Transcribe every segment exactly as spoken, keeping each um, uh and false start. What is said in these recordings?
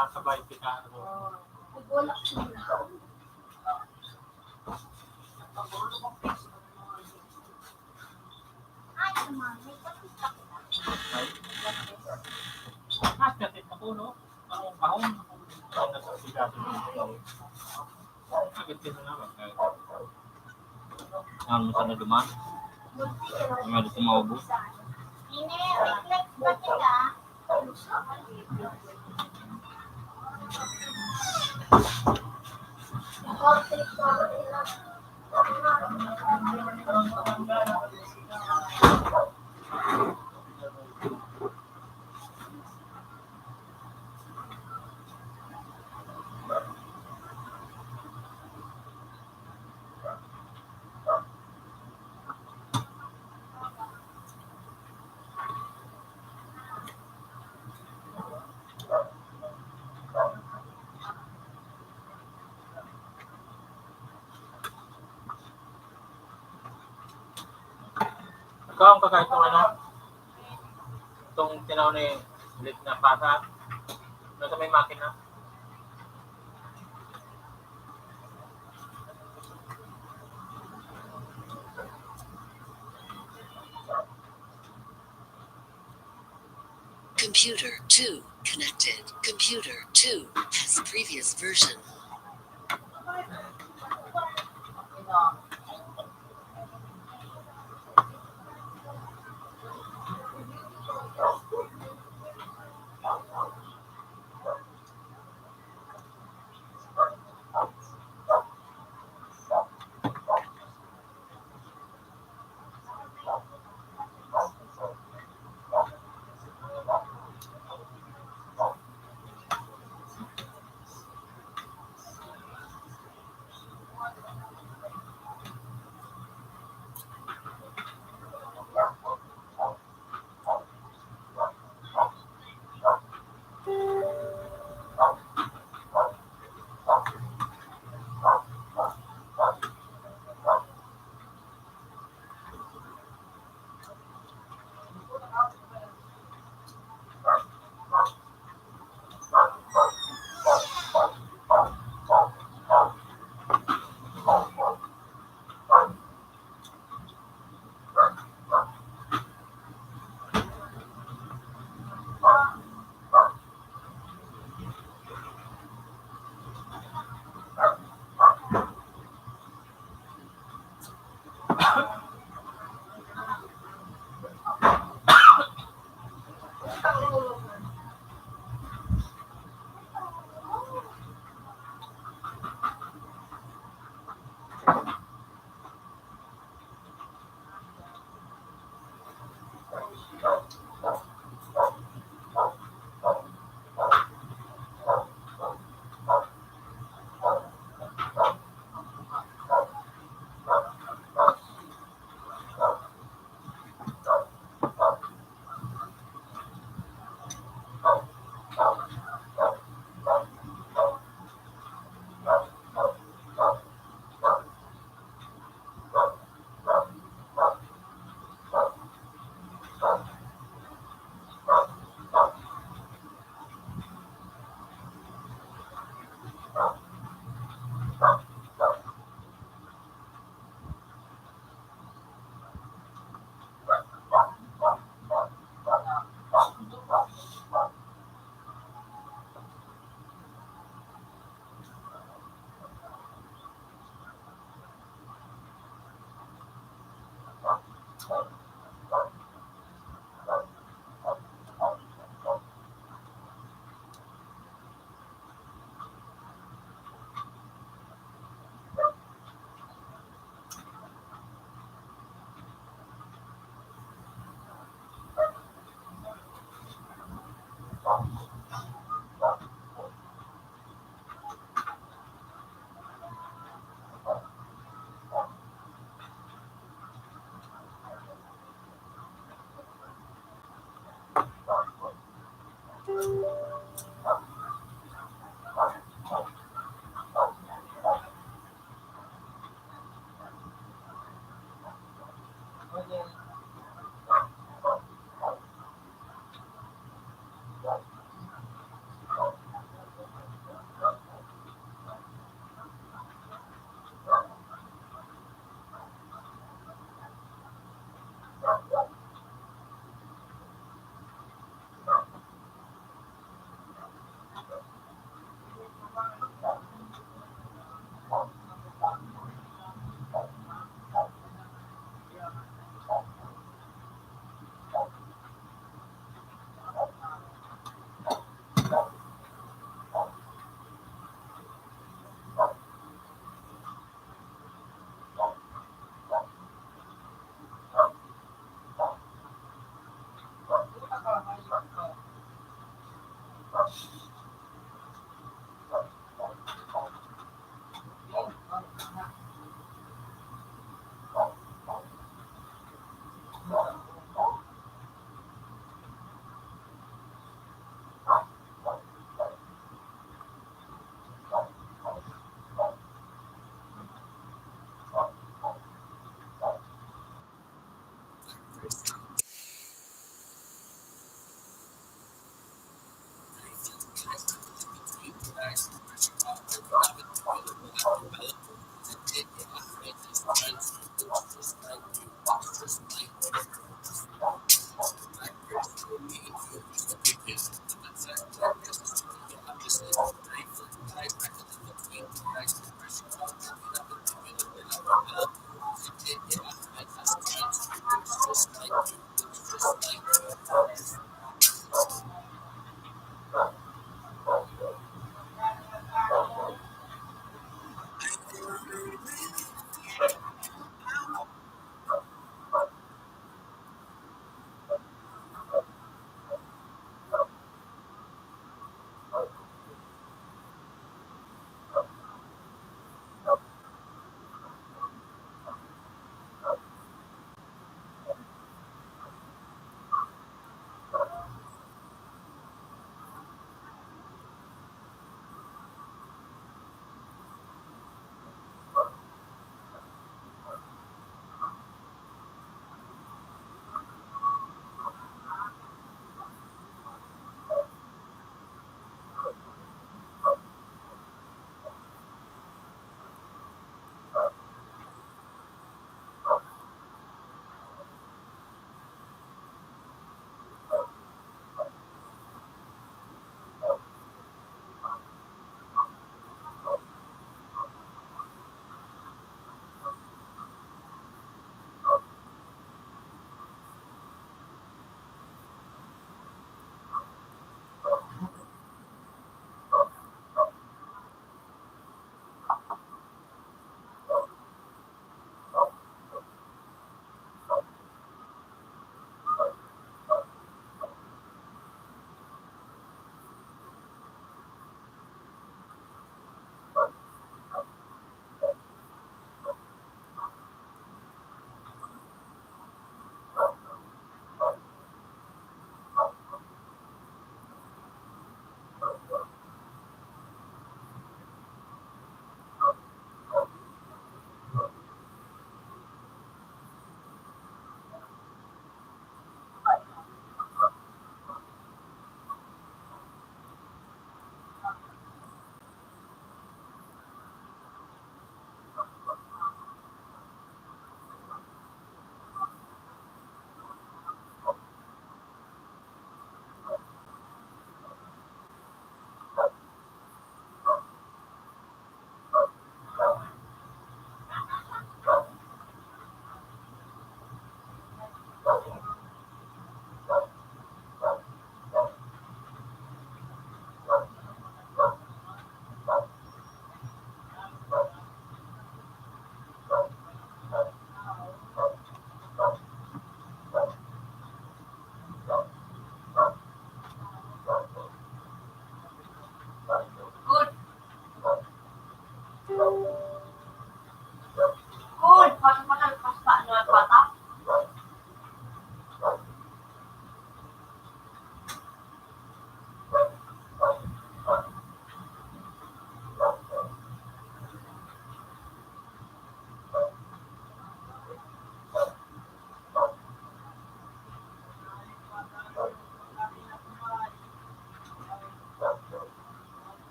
Sabay kita, ano. Ay. Mas kapit na po, no? Ang bahon. Ang nasa sigaw. Agad din na naman. Ano mo sana duman? Ang ano ko maubos? Ikaw ang kakain itong ano? Itong tinaw ni Lit na pasa. Nasa may makina. Computer two connected. Computer two has previous version.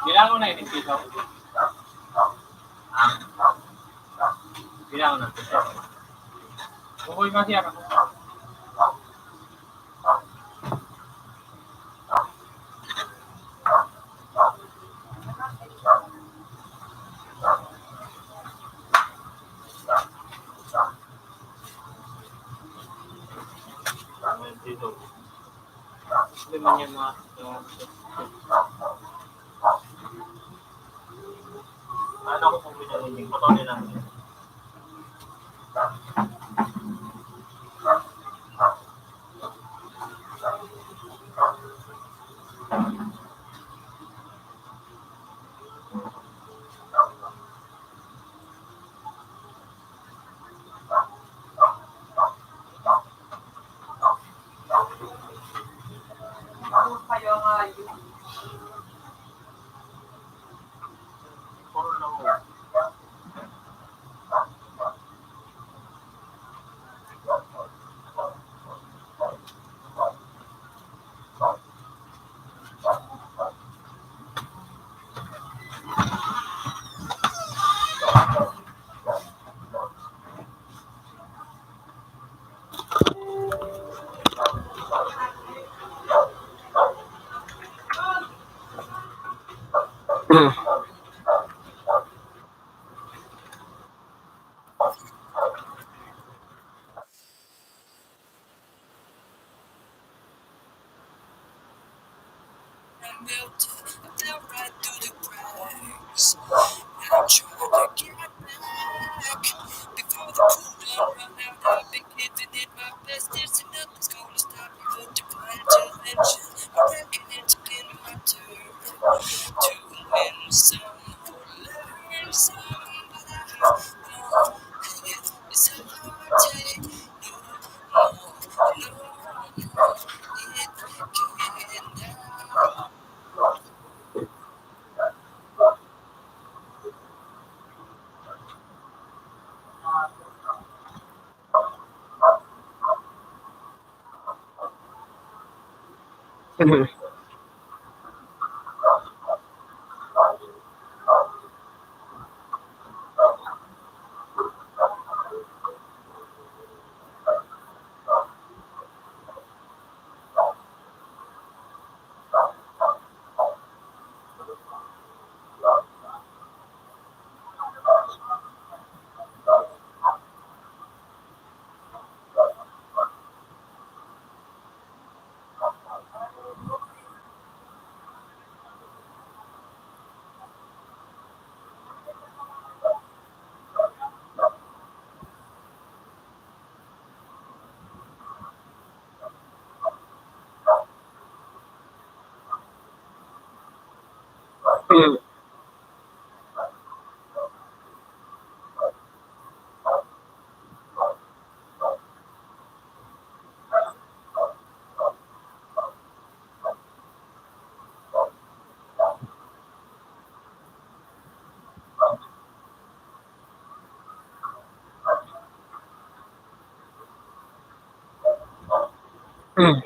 Bilangon na, ining piso. Ah. Bilangon na. Buboy ka siya. Dito. Hindi man yan mga, ano ko pong pinag-ending? Patuloy lang. Mhm. Mm. Mm.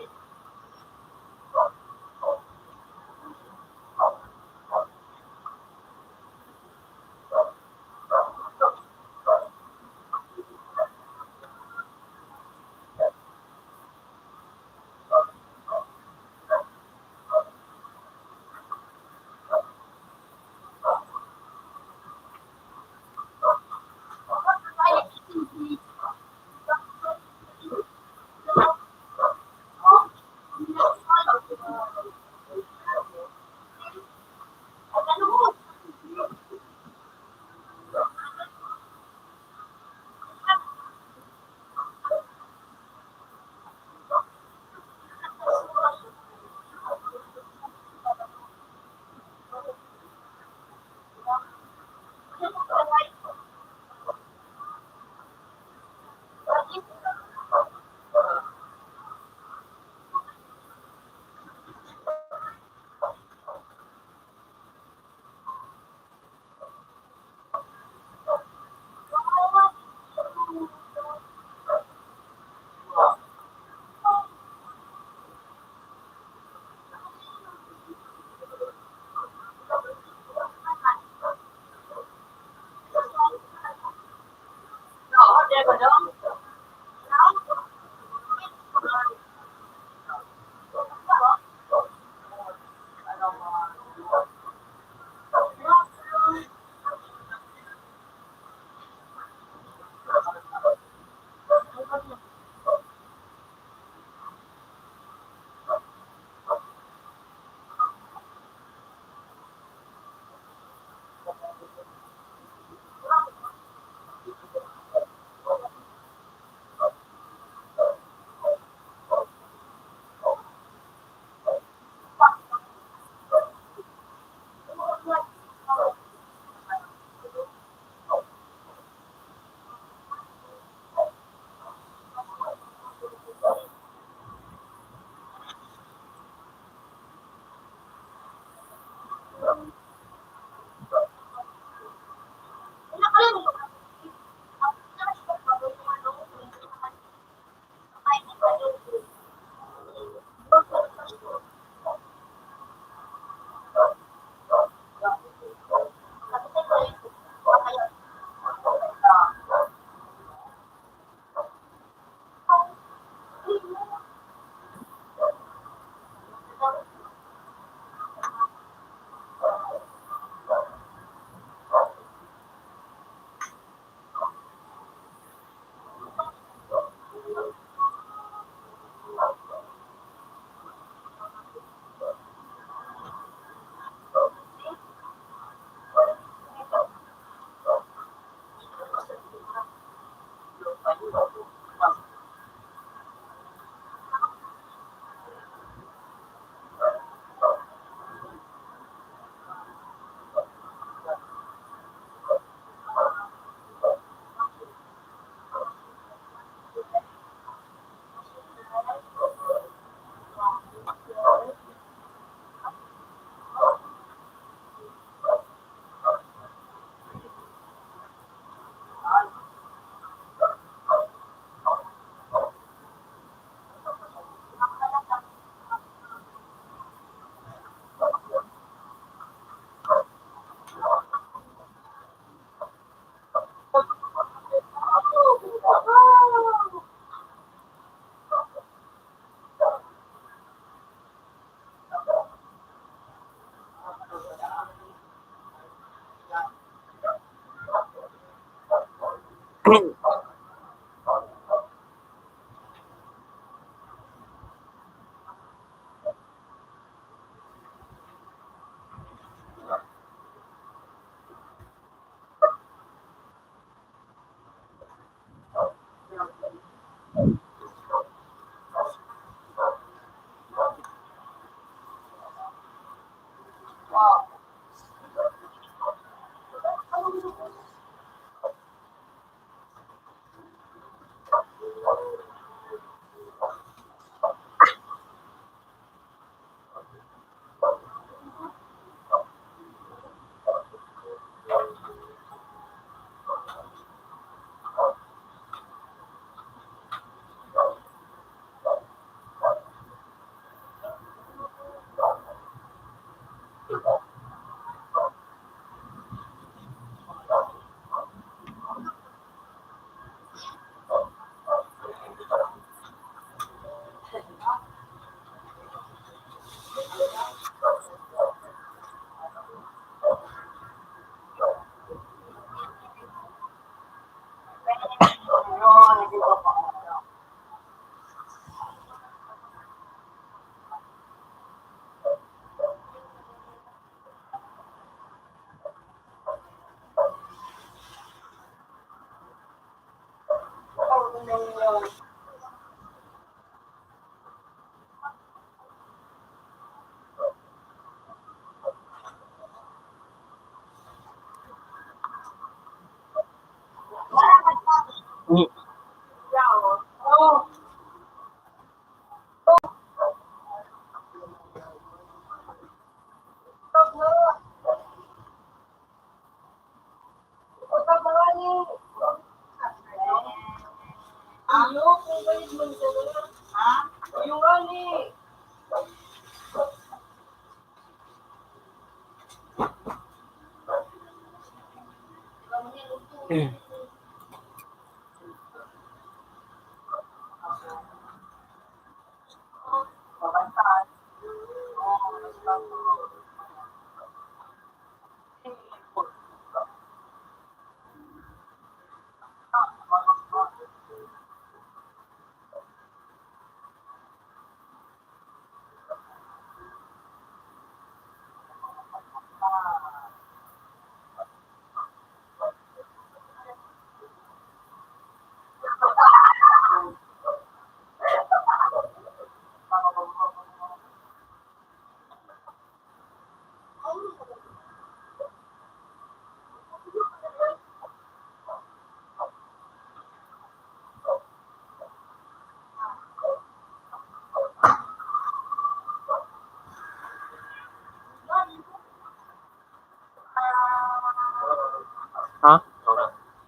Ha?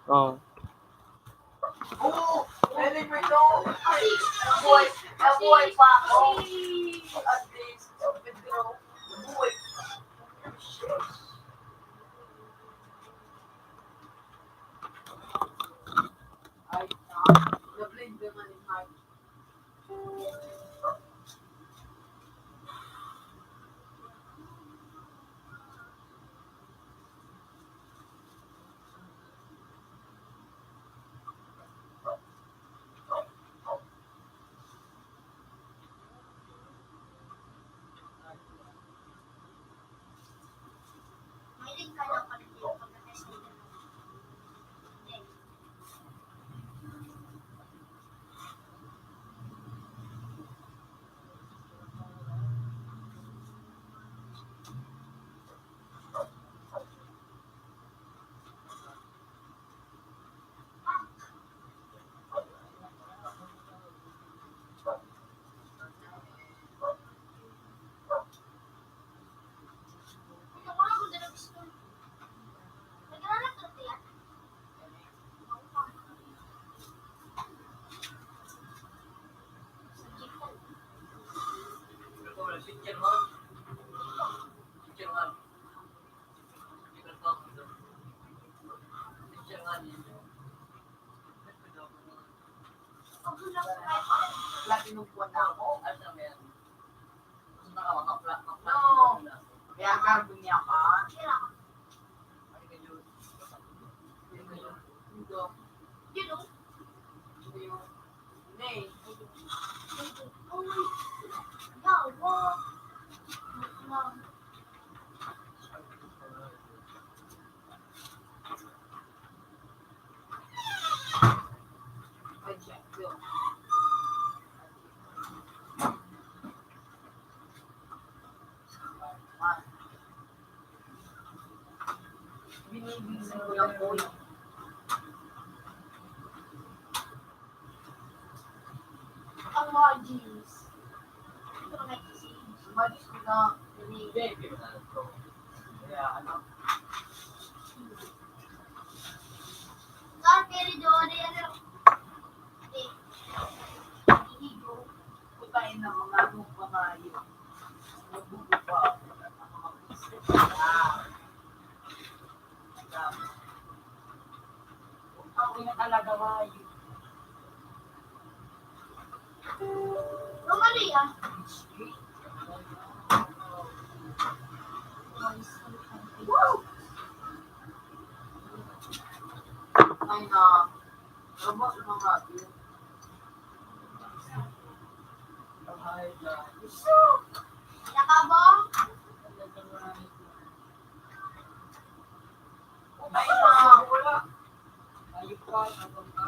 Oo. Oo, pwede mo ito. Nabuhay, nabuhay pa ako. At least, nabuhay. Ay, na-blend naman yung heart. Platinum po na ako. No. Kaya carbon niya pa. Yun o. Yun. Nay. Binibigyan ko lang po. Ang margins. Ito na si margins ko na. Kaya ano? Saan pwede doon? Ay, ano? Eh, ihigo. Putay na mga ano, babae. Nagbubuka. Ang mga business. Ah. Ako yung talaga, Ray. Romalia. Wow! Ay, na. Robot na nga, yun. Nakabong? Ay, na. Wala. Ayun pa, abang ka.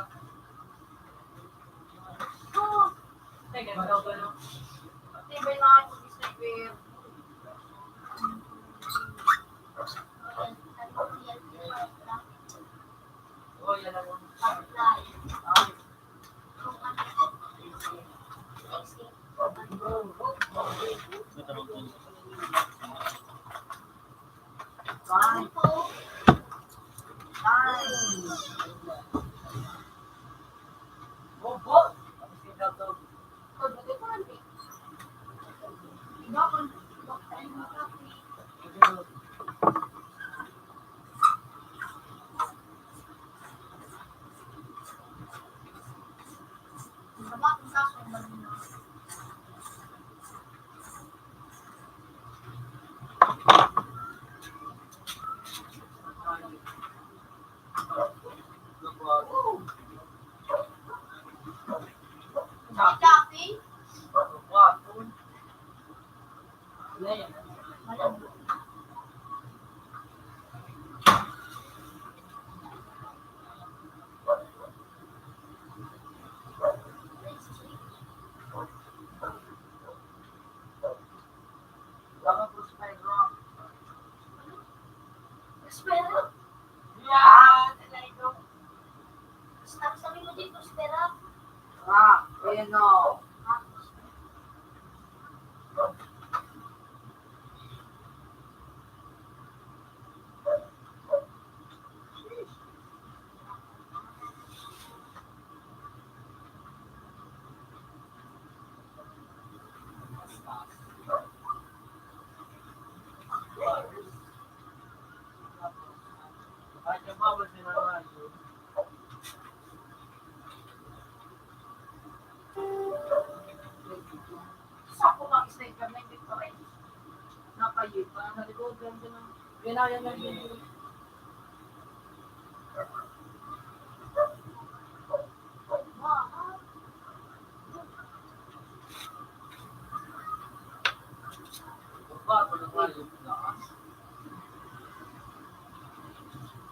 Prospero? Yan! Sabi mo din, Prospero? Ah, ayan o. Sa ako mag-slide kami, Victor, eh. Nakayo pa, nalikodan ka na. Kailangan na yun.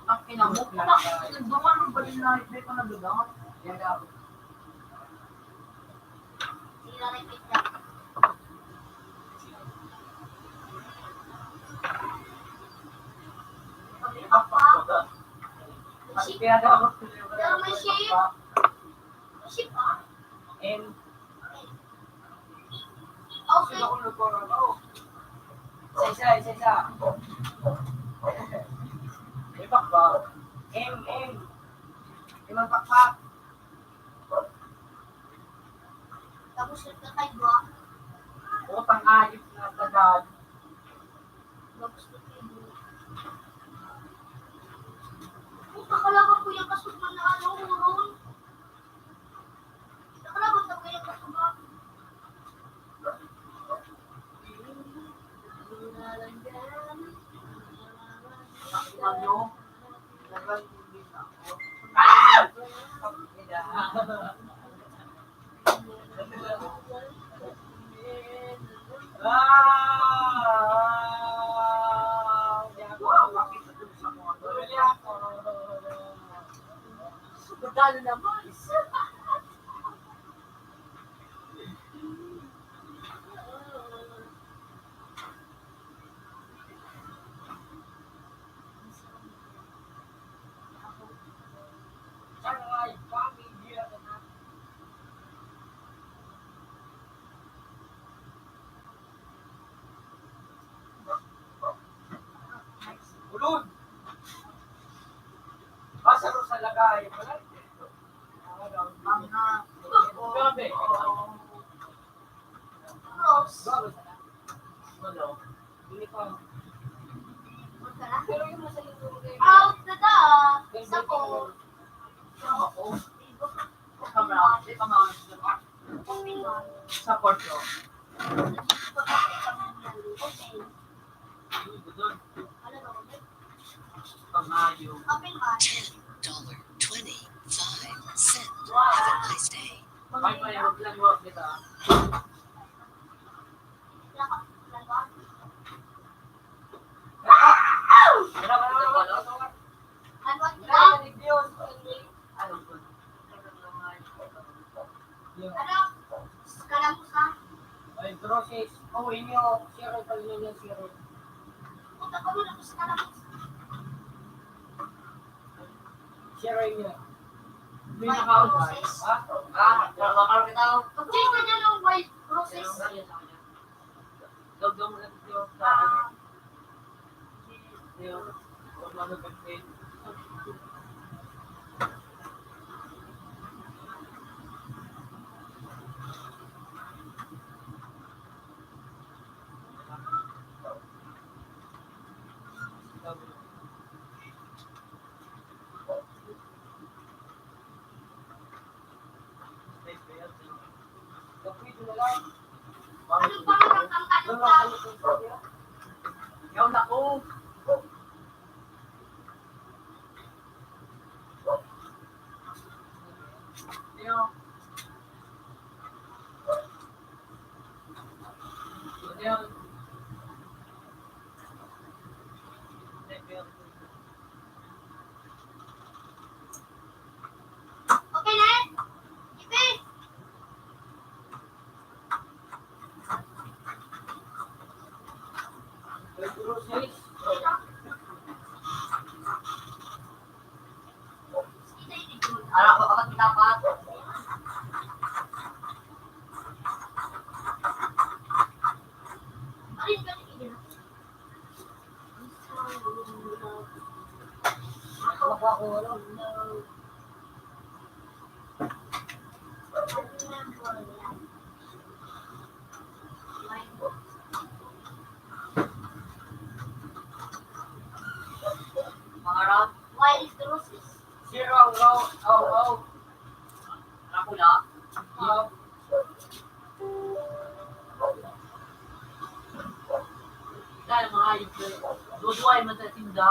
Ang kinamok na, ang duman, ang balin na, hindi pa nagagamot. Yan dapat. Pero may shape. May shape pa. And Okay. Isa-isa, isa-isa. May pakpak. M, M. May magpakpak. Tapos nagkakaigwa. Utang ayos na tagad. Tapos nagkakaigwa. Puta, kalaban ko yung kasugman na ano, uron. Kalaban ko yung kasugman. Ano? Ulod! Basta ro sa lagay, wala. Mga, grabe. Cross. Ano? Hindi pa. Pero yung nasa YouTube, out na da. Sa ko. Sa ko. Sa ko. Sa ko. Pangayo. Ten dollar twenty-five cent. Have a nice day. Bye-bye, wag lang, wag kita. Ano? Kalamusa? Ay, groceries. Oh, inyo. Zero pa rin yung zero. Puta ka mo, tapos kalamusa. Zero inyo. May nakaon ba? White roses? Ha? Ah, nakakaro kita. Pag-check na niya ng white roses. Zero. Zero. Ara ko, apat dapat. Mga round. Why is the roses? Zero, round, oh, oh. Ako na. Dahil mga ayos na, duduway man sa tinda.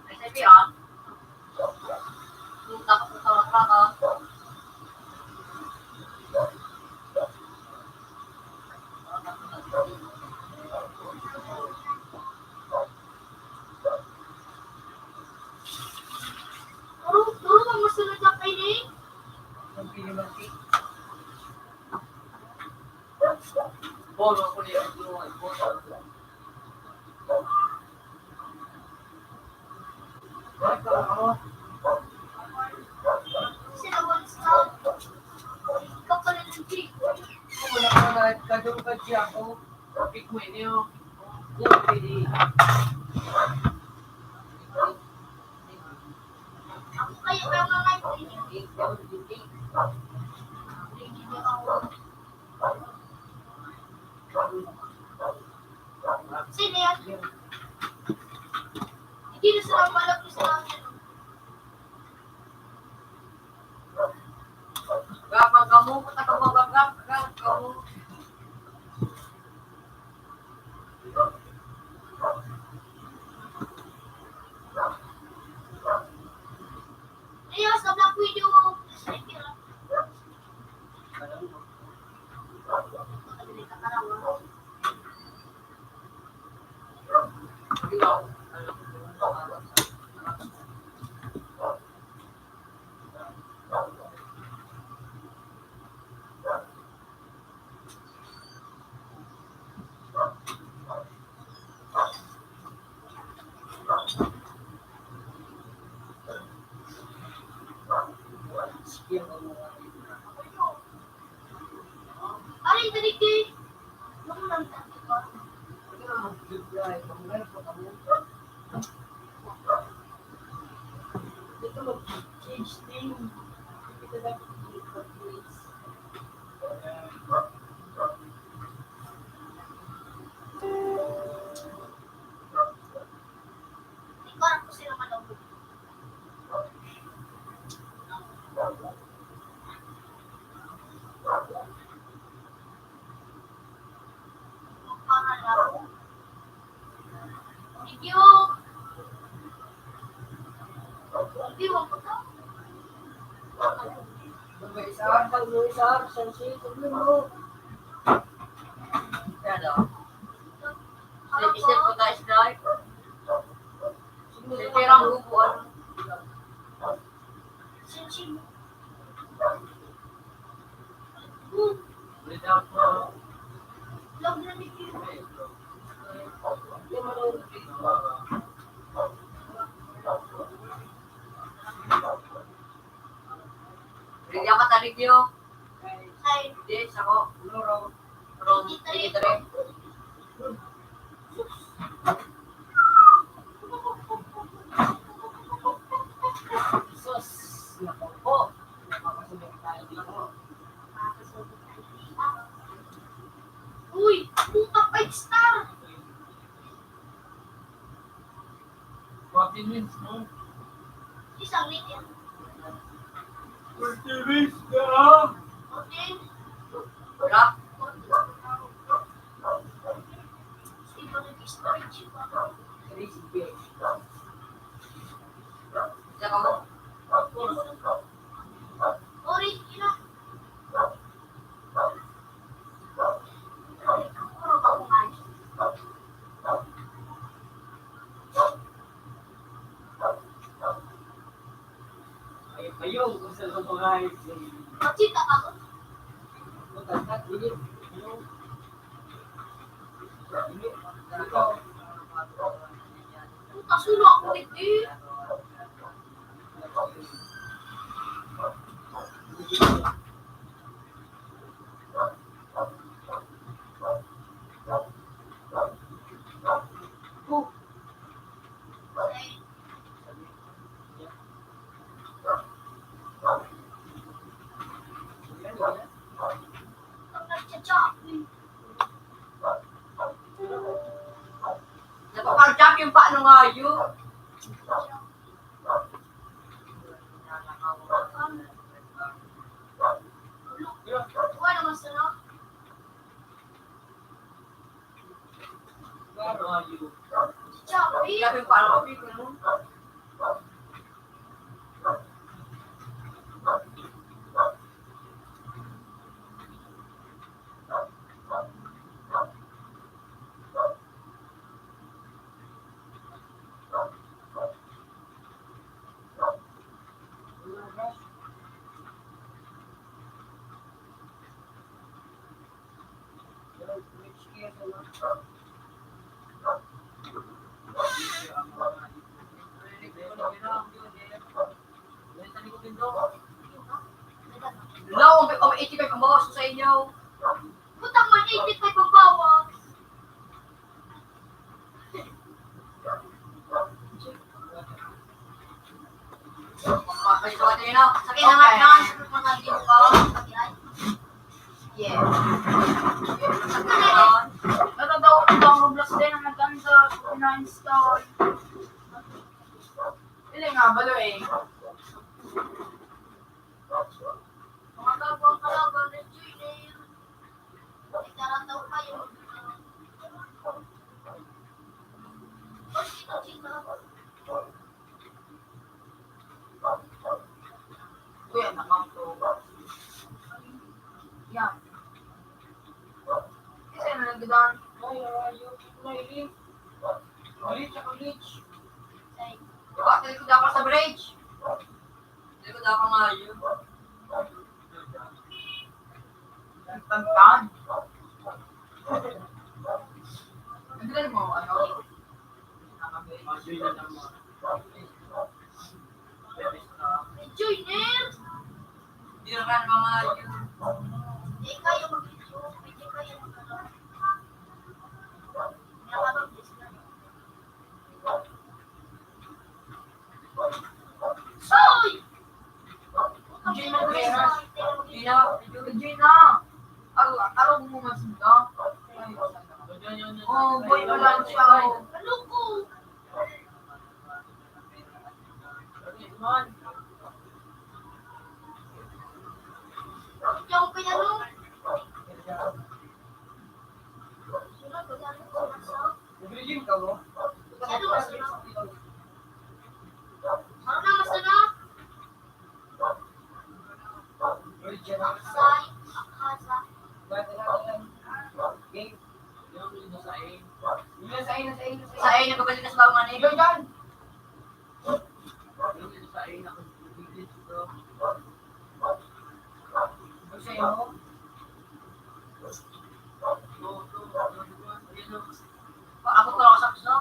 Ay, sabi, ah. Yung tapos na sa oras, ah. Puro, puro ang masunod na kayo, eh. Ang pinimati. Bono ko niya, ang tulungan, bono. Sila, what's up? Ikaw pala ng chick. Wala ka na, kadung ka, Jack, oh. Pick mo yun, yung, yung pili. Ako kayo, pero mga hindi. Hindi ako. Sino yan? Hindi na sila malapit sa akin. Gapang kamo, pataka mo, gap, gap, gap, kamo. Ayaw, sa Black Widow. Aling talikdi. Ito mag-change name. Ito na, please. Ikaw na po sila manong. Thank you. Thank you. May isa, may isa, may isa, may isa. Ano? Step, step po tayo, step. Sige, tirang upuan. Without, uh, Yo. Ay. Hindi, sa ko. Room eighty-three. Sus, naku po. Makakasulit tayo dito. Uy, puta, five star! Fourteen wins, no? Isang win yan. Fourteen wins na! Fourteen. Wala. Iba nag-storage pa. Crazy bitch. Diyan ka mo? Orange, ina. Ayaw, ayaw, kung sa mga Makita ka ko. Puta, sulo ako, hindi. Napapag-champion pa, ano nga yun? Wala naman sila. Grabe, parang Wala, ang, ang eighty-five ang bawas ko sa inyo. Putang man, eighty-five ang bawas. Ay, ito, ito, yun, oh. Sa kailangan Okay. na, sa mga di ko. Yeah. Natatawa ko ba ang Roblox din ang nagkanta, na-install? Hindi nga, balo eh. Mga gagawang kalaban, enjoy na yun. Nagkarataw kayo. Kuya, nakakto. Yan. Kasi na nagdaan. Ay, ay, ay, ay. Glitch ako, glitch. Ay. Bakit ko dapat sa bridge? Likod ako ngayon. Tantan. Ang galing mo, ano? Joiner! Hindi naman mga yun. Hindi kayo mag-video. Hindi kayo mag-ano. Nakakabigay sila. Soy! Gina, Gina. Gina, Gina. Aro, aro mo man sila. Oh, boy pa lang siya, oh. Ano ko? Yung pinano? Sino pinano ko sa Nag-regime ka mo? Ano mas ano? Ano na mas ano? Regime. Aksay, akasa. Game. Yung sa ain. Yung sa ain, sa ain, sa ain. Sa ain, nagkabalik na sa bawa nga na yun. Yun, yan. Yung sa ain, ako. Yung sa ain, ako. Ako to, ako sa gusto.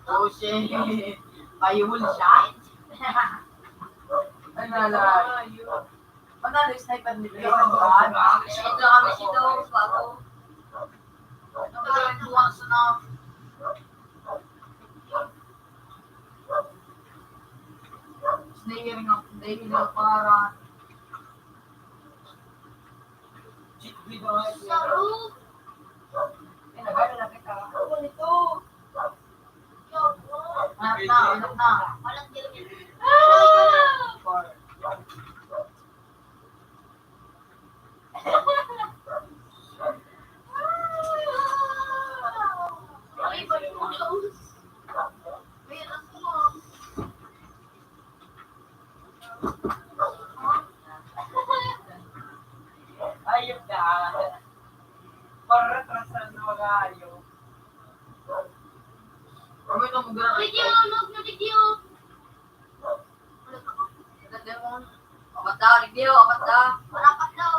Oh, shit. Bayul siya. Manalo, sniper ni Ito kami si Dong, bago. Ang galing buwan sa na. Slayer nga, dahil na para. Sarap! Pinagano na kita. Ano nito? Anak na, anak na. Ay, ba't mo close? Ay, anak mo. Ayop ka. Para trasan na mga ayop. Kami na mag- Video, log na video. Apat na, review, apat na. Wala pa daw.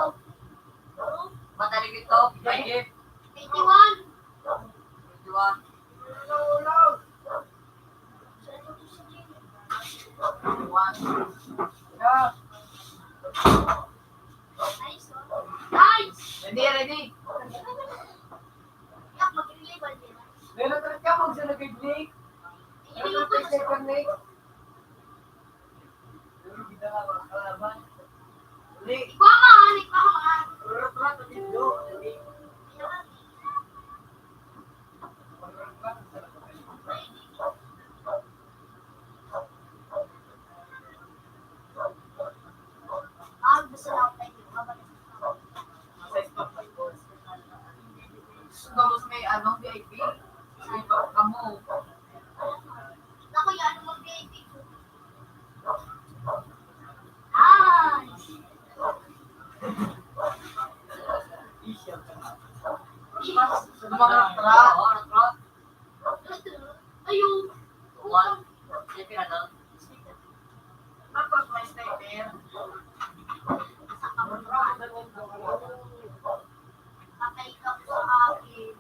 Apat na, review to. Five. Eighty-one. Eighty-one. One. Yeah. Nice, oh. Nice! Ready, ready. Yak, mag-relay ba nila? Meron ka, magsunod kay Blake. Meron ka, second Blake. Ikaw, mahanik pa ako, ah. Ah, gusto lang tayo. Gusto mo sa may ano, V I P? Sa iba, kamo. Ako, yan, ano, V I P. Ay! Sa mga truck. Ayun. One. Sniper, ano? Tapos may sniper. Patay ka sa akin.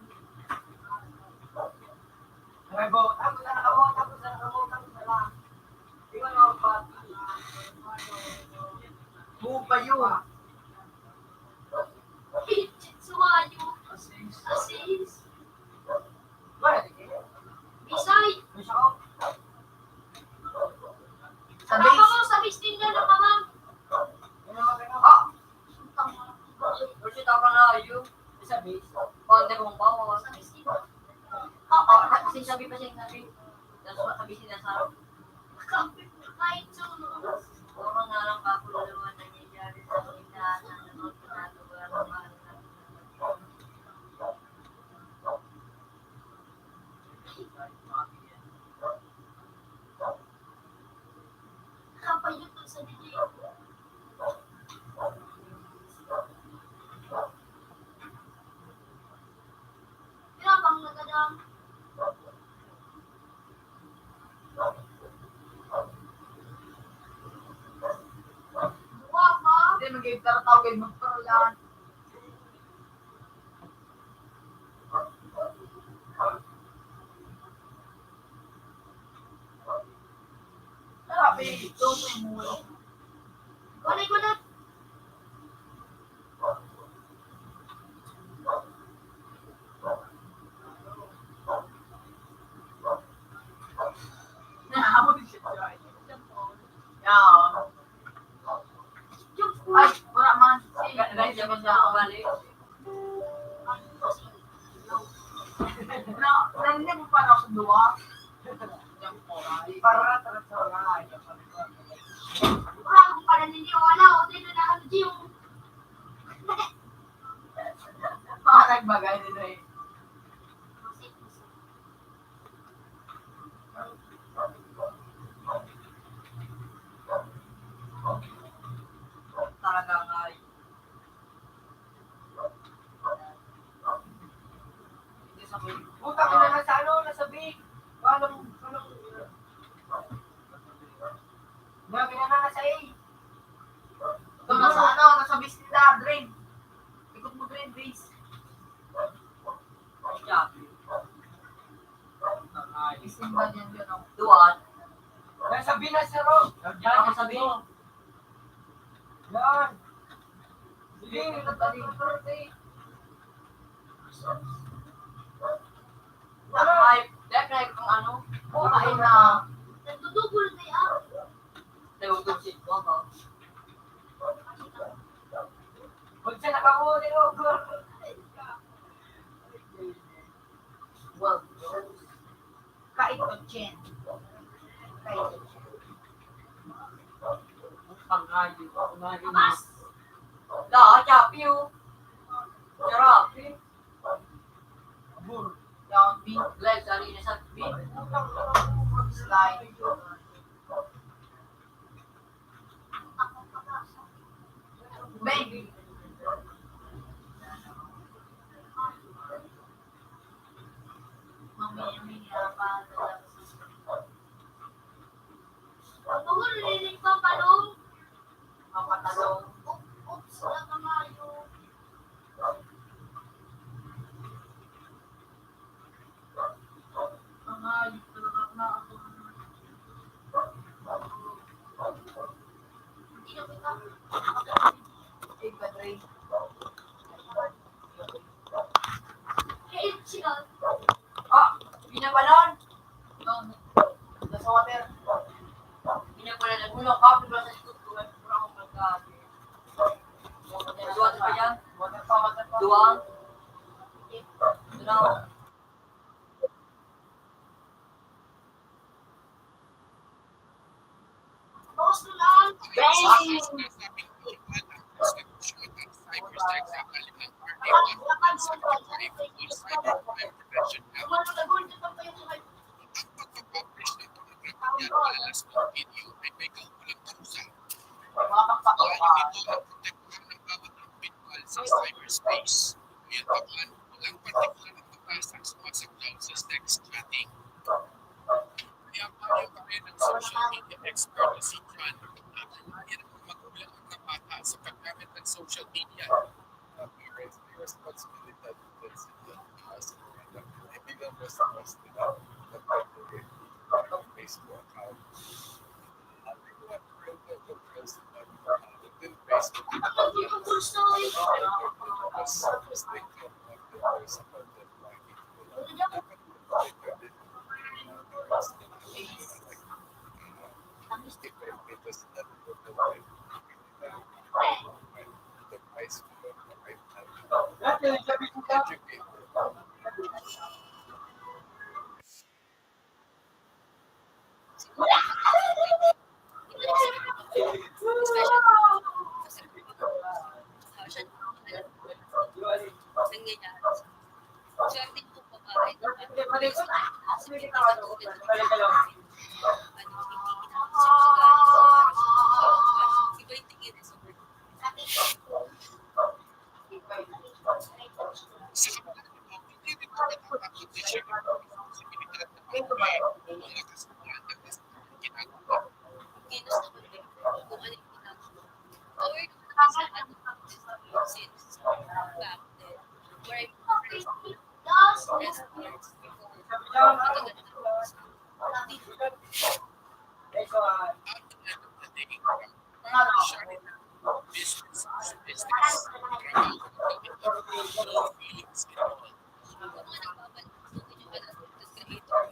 Rebo, tapos na nakabo, tapos na nakabo, tapos na lang. Di ba, no? Buong payo. Sumayo. Assist. Assist. Bisay. Sa base. Sa base din yan, ang mga. Ah! Putang ina. Pwede tama na, ayun. Sa base. Pwede mong bawa. Sa base din. Ah, ah, kasi sabi pa siya, sabi. Tapos matabi sila sa. Kahit sa mga. Puro na lang kakululuan nangyayari sa Pilipinas, ano, ginagawa ng mga Kapayuto sa dili. Pira bang nagadang? Buwa ba? Hindi, mag-ibig tara tao kayo magparulan. Grabe, ito, may mula. Wala ko na. Naabot siya. Yeah. Ay, wala man. Sige, guys, siya man siya kabalik. Na, narinig mo pa na sa duwa? Para, para sa mga. Wala akong pananiniwala. O, dito na kami, Gio. Parang bagay nila eh. Talaga nga eh. Puta ka na, nasa ano, nasa big. Anong, anong, Grabe na nga, nasa A. Ito, nasa ano, nasa base nila, drain. Ikot mo drain, base. Siya. Isimba niyan yun, oh. Duwan. Nasa B na siya, Ro. Diyan, nasa B. Ay, dahil na itong ano, kumain na. Nagdudugol na yan. Nagdudugol si Juan, oh. Huwag siya nakahuli, oh. Well, Kain ko, Chen. Kain ko, Chen. Pangayo, pangayo. Mas! La, chapi, oh. Charapi. Bur. Yummy. Glad sa rin sa big. Slide. Baby. Ang mga liling pa, palong. Ang patalong. Oops, wala ka mayo. Ang ayos talaga na ako. Hindi na kita. Iba, Dre. Ah, pinabalon. Nasa water. Pinabalon. Nagulong ka, pero sa likod ko, may kurang ang pagkain. Duwang pa yan. Duwang. Duwang. Ang pagpapublish ng pornografia o lalabas ng video ay may kaukulang parusa. Layo nito na protektahan ang bawat indibidwal sa cyberspace. Ngayon pa man, walang partikular na batas ang sumasaklaw sa sex chatting. Kaya payo pa rin ng social media expert na si John, aalayan ang mga magulang at mga bata sa paggamit ng social media. Uh, parents, may responsibilidad din sila, uh, sa mga anak nila. Ibigay mo sa mas nila, nagpapalagay ng Facebook account. Uh, may mga parental controls na, uh, within Facebook. Mas, mas they can, uh, control sa content na nakikita nila. Dapat monitor din, uh, mas nila, uh, uh, stay connected sa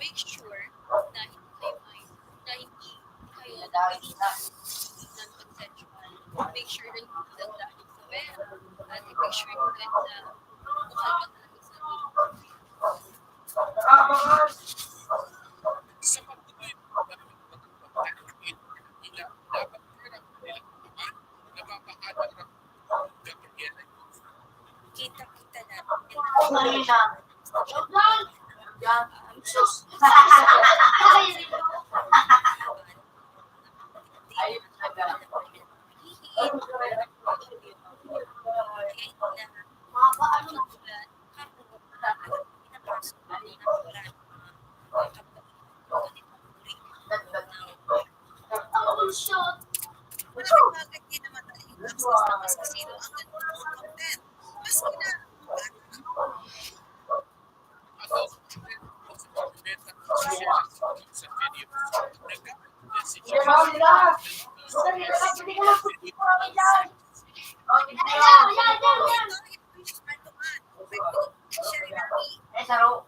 Make sure na hindi kayo, na hindi kayo naging non-consensual. Make sure na hindi lang dahil sa pera. At make sure na mukha ka talaga sa Kita-kita natin. Saro.